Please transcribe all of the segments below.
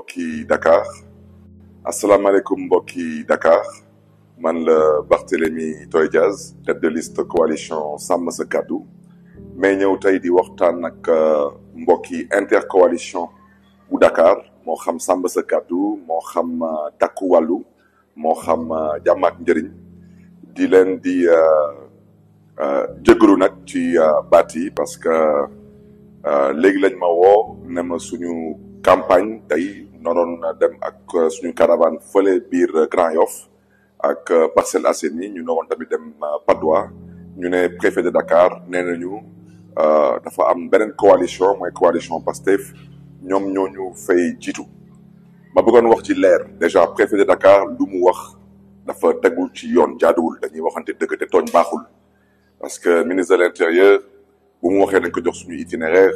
mbokki Dakar asalaamaaleykum mbokki Dakar man la Barthélémy Toye Dias tête de liste coalition Sàmm Sa Kàddu mais ñëw tey di waxtaan ak mbokki intercoalition bu Dakar moo xam Sàmm Sa Kàddu moo xam Takku Wàllu moo xam Jàmm ak Njëriñ di leen di jëgëru nag ci baat yi parce que léegi lañ ma woo ne ma suñu campagne tey naroon dem ak suñu caravane fële biir Grand Yoff ak Parcelles Assainies ñu naroon tamit dem Patte d'Oie ñu ne préfet de Dakar nee nañu dafa am beneen coalition mooy coalition Pastef ñoom ñooñu fay jiitu ma bëggoon wax ci leer déjà préfet de Dakar lu mu wax dafa tegul ci yoon jaaduwul dañuy waxante dëgg te tooñ baaxul parce que ministre de l'Intérieur bu mu waxee dañ ko jox suñu itinéraire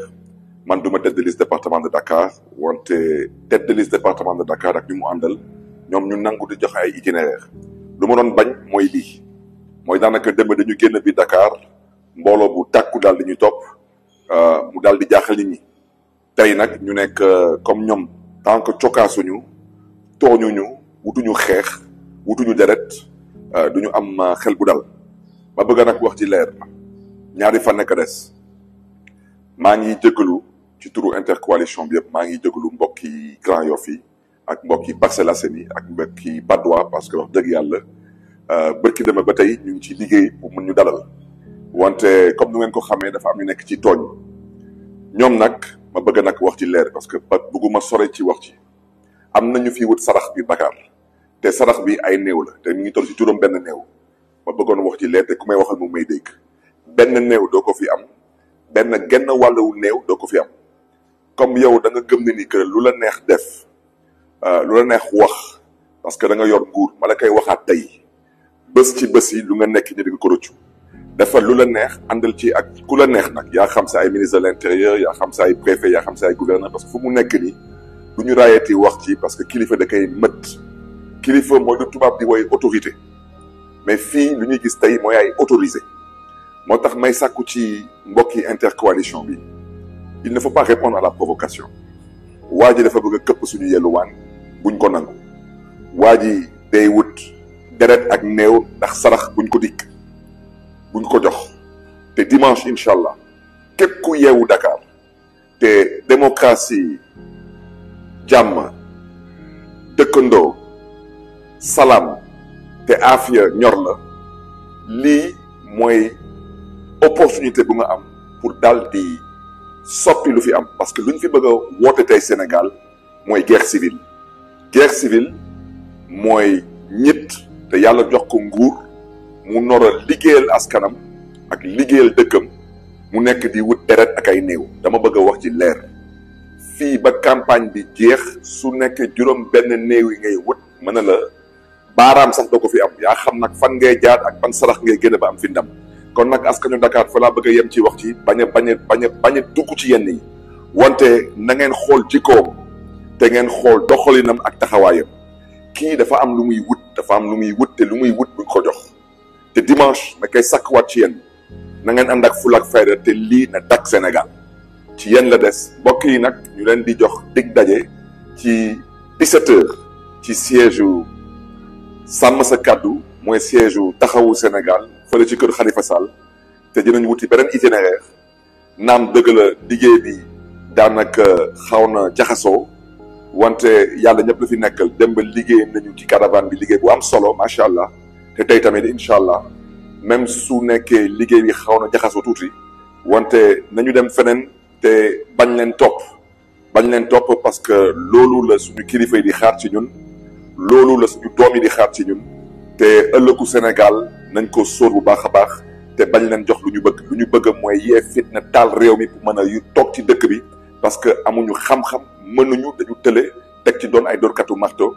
man duma tête de liste département de Dakar wante tête de liste département de Dakar ak ñu mu àndal ñoom ñu nangu di joxe ay itinéraire lu ma doon bañ mooy lii mooy daanaka démb dañu génn biir Dakar mbooloo bu tàkku daal di ñu topp mu daal di jaaxal nit ñi tey nag ñu nekk comme ñoom tant que cokkaasuñu tooñuñu wutuñu xeex wutuñu deret duñu am xel bu dal ma bëgg nag wax ci leer ñaari fan nekk des maa ngi jégalu ci turu intercoalition bi yëpp maa ngi jégalu mbokki Grand Yoff yi ak mbokki Parcelles Assainies ak mbokki Patte d'Oie parce que wax dëgg yàlla bërki dema ba tey ñu ngi ci liggéey pour mën ñu dalal wante comme nu ngeen ko xamee dafa am ñu nekk ci tooñ ñoom nag ma bëgg nag wax ci leer parce que bëgguma sore ci wax ci am nañu fi wut sarax bi Dakar te sarax bi ay néew la te mu ngi toll ci juróom benn néew ma bëggoon wax ci leer te ku may waxal mu may dégg benn néew doo ko fi am benn genn wàllu néew doo ko fi am comme yow da nga gëm ne ni que lu la neex def lu la neex wax parce que da nga yor nguur ma la koy waxaat tey bés ci bés yi lu nga nekk ni di nga ko rëccu dafa lu la neex àndal ci ak ku la neex nag yaa xam sa ay ministre de l'intérieur yaa xam sa ay préfet yaa xam sa ay gouverneur parce que fu mu nekk nii du ñu raayeeti wax ci parce que kilifa da koy mët kilifa mooy lu tubaab di woy autorité mais fii lu ñuy gis tey mooy ay autorisé moo tax may sàkku ci mbokki intercoalition bi il ne faut pas répondre à la provocation waa ji dafa bëgg a këpp suñu yelluwaan buñ ko nangu waa ji day wut deret ak néew ndax sarax buñ ko dikk buñ ko jox te dimanche incha allah képp ku yeewu Dakar te démocratie jàmm dëkkandoo salaam te aafiya ñor la lii mooy opportunité bu nga am pour daal di soppi lu fi am parce que luñ fi bëgg a woote tey Sénégal mooy guerre civile mooy ñit te yàlla jox ko nguur mu nor a liggéeyal askanam ak liggéeyal dëkkam mu nekk di wut deret ak ay néew dama bëgg a wax ci leer fii ba campagne bi jeex su nekk juróom benn néew yi ngay wut mën na la baaraam sax doo ko fi am yaa xam nag fan ngay jaar ak ban sarax ngay génn ba am fi ndam kon nag askanu Dakar fa laa bëgg a yem ci wax ci bañ a dugg ci yenn yi wante na ngeen xool jikkoom te ngeen xool doxalinam ak taxawaayam kii dafa am lu muy wut te lu muy wut buñ ko jox te dimanche ma koy sakkuwaat ci yéen na ngeen ànd ak fula ak fayda te lii na dak Sénégal ci yéen la des mbokk yi nag ñu leen di jox dig daje ci 17h ci siège u Sàmm Sa Kàddu mooy siège u taxawu Sénégal fële ci kër Khalifa Sall te dinañ wuti beneen itinéraire naam dëgg la liggéey bi daanaka xaw na jaxasoo wante yàlla ñëpp la fi nekkal dem ba liggéey nañu ci caravane bi liggéey bu am solo macha allah te tey tamit incha allah même su nekkee liggéey bi xaw na jaxasoo tuuti wante nañu dem feneen te bañ leen topp parce que loolu la suñu kilifa yi di xaar ci ñun loolu la suñu doom yi di xaar ci ñun te ëllëgu Sénégal nañ ko sóor bu baax a baax te bañ leen jox lu ñu bëgg mooy yee fitna taal réew mi pour mën a toog ci dëkk bi parce que amuñu xam-xam mënuñu dañu tële teg ci doon ay dóorkatu marto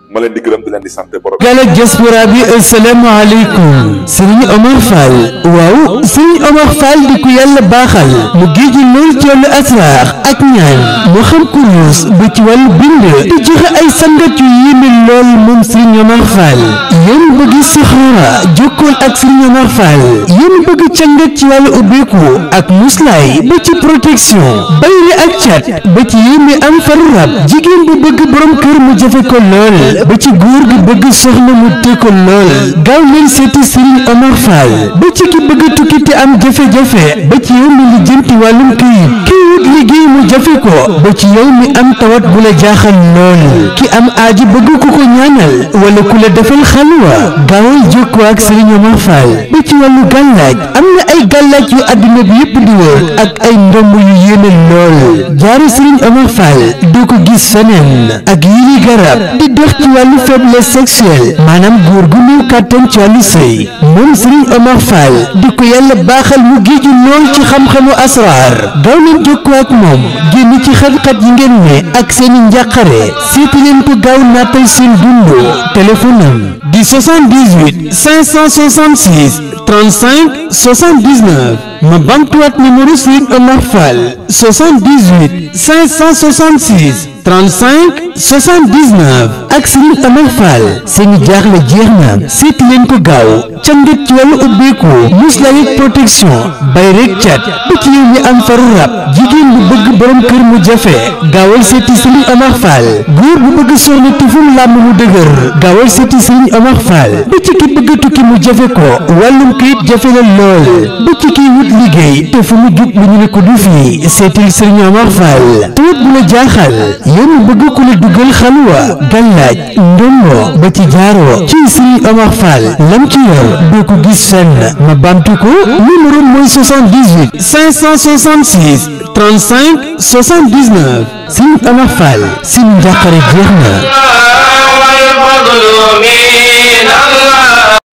ma leen di gërëm di leen di sant borom. Galak diaspora bi asalaamaaleykum Serigne Omar Fall waaw Serigne Omar Fall di ku yàlla baaxal mu géeju lool ci wàllu asraar ak ñaan moo xam kurus ba ci wàllu bind di joxe ay sangat yu yéeme lool moom Serigne Omar Fall yéen bëgg sixaara jokkool ak Serigne Omar Fall yéen bëgg cangat ci wàllu ubbeeku ak muslaay ba ci protection bayri ak cat ba ci yéeme am faru rab jigéen bu bëgg borom kër mu jafe ko lool ba ci góor gi bëgg soxna mu teg ko lool gaaw leen seeti Serigne Omar Fall ba ci ki bëgg tukki te am jafe-jafe ba ci yow mi lijjanti wàllum këyit kii wut liggéey mu jafe ko ba ci yow mi am tawat bu la jaaxal lool ki am aaji bëgg ku ko ñaanal wala ku la defal xalwa gaawal jokkoo ak Serigne Omar Fall ba ci wàllu gàllaaj am na ay gàllaaj yu àdduna bi yépp di wër ak ay ndomb yu yéeme lool jaaru Serigne Omar Fall doo ko gis feneen ak yii garab di dox ci wàllu faiblesse sexuelle maanaam góor gu néew kàttan ci wàllu sëy moom Serigne Omar Fall di ko yàlla baaxal mu géeju lool ci xam-xamu asraar gaaw leen jokkoo ak moom génn ci xat-xat yi ngeen ne ak seeni njàqare seeti leen ko gaaw naatal seen dund téléphone am di 78 566 35 79 ma bamtuwaat numéro Serigne Omar Fall 78 566 35 79 ak Serigne Omar Fall seeni jaaxle jeex na seeti leen ko gaaw cangat ci wàllu ubbeeku muslaay ak protection bay rek cat ba ci yow mi am faru rab jigéen bu bëgg borom kër mu jafe gaawal seeti Serigne Omar Fall góor bu bëgg soxna te fu mu làmb mu dëgër gaawal seeti Serigne Omar Fall ba ci ki bëgg tukki mu jafe ko wàllum kayit jafe la lool ba ci kiy wut liggéey te fu mu jug lu ñu ne ko du fii seetil Serigne Omar Fall tawat bu la jaaxal yéen bëgg ku la dugal xalwa gàllaaj ndombo ba ci jaaroo ci Serigne Omar Fall lam ci yor doo ko gis fenn ma bamtu ko numéro mooy 78 566 35 79 Serigne Omar Fall seen njàqare jeex na